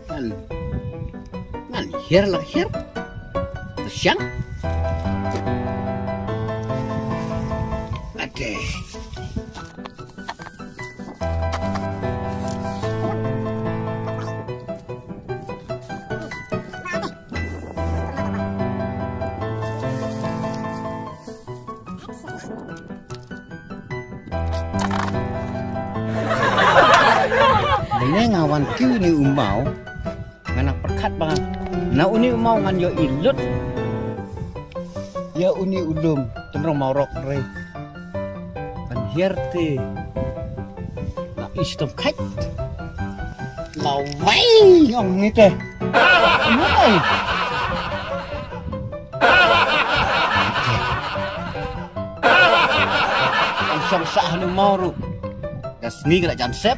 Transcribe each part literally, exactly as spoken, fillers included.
Ngan, ngan hiar la hiar. Siang. Ade. Mynne nga wan kiew uni u maw. Nga nang pyrkhat ba na uni u maw ngan ïohi lut ïa uni u lum tynrong maw rok re. Ban hiar te la i shitom khat. La wai ong ni te. Wai. Ong shong sah ha u maw ruh. Ka sngi ka la jan sep.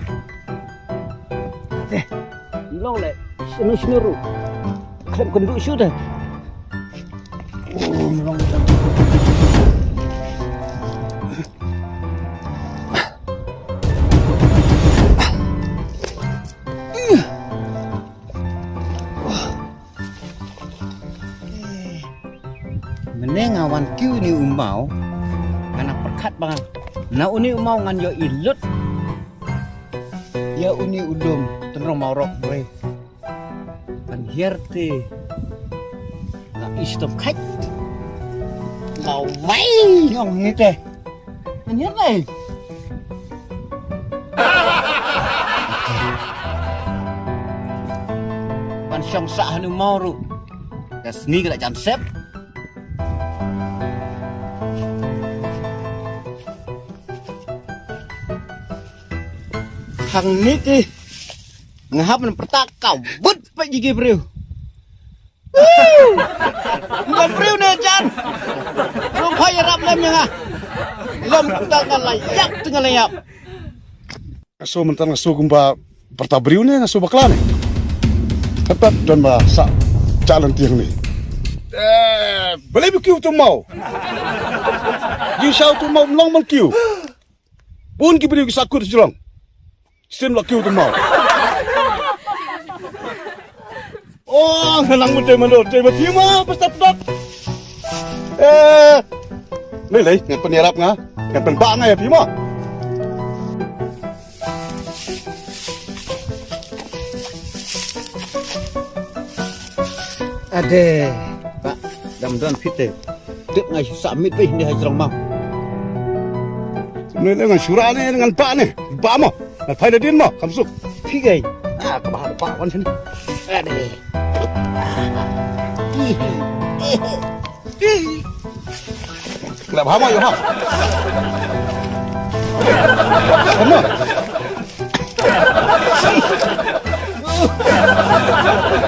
Te. Long le. Shinu shinu ruh. Khlem kynduh shuh te. Oh, long. Mynne nga wan kiew uni u maw, nga nang pyrkhat ba na uni u maw ngan ïohi lut ïa uni u lum tynrong maw rok re. Ban hiar te la i shitom khat. La wai ong ni te. Ngan hiar te. Ban shong sah ha u maw ruh. Ka sngi ka la jan sep. Hangne te nga hap ban pyrta ka bud peit ki briew. Woo! Nga briew ne jan. Ruh pha ïarap lem ïa nga. Lem ta nga la ïap te nga la ïap. Nga sngew mynta nga sngew kumba pyrta briew ne nga sngew bakla ne. Hynrei don ba sah jalan tieng ne. Eh, balei ba kiew tu maw? Jingshisha tu maw mlong mal kiew. Bun ki briew ki sah kut sha jrong. Sien la kiew tu maw. Oh, nga nang mynta mano te ba phi ma pasta pdap. Eh. Lei lei ngan pynïarap nga. Ngan pynbah nga ïa phi ma. Ade. Ba dam don phi te. Dep nga shu sah miet beit ne ha jrong ma. Ne ne ngan shu rah ne ngan bah ne. Bah mo. Ngan phai nadien mo. Kam suk. Phi gei. Ah, ka bah bah wan sini. Ade. Ngan bah mo yo ha. Mo.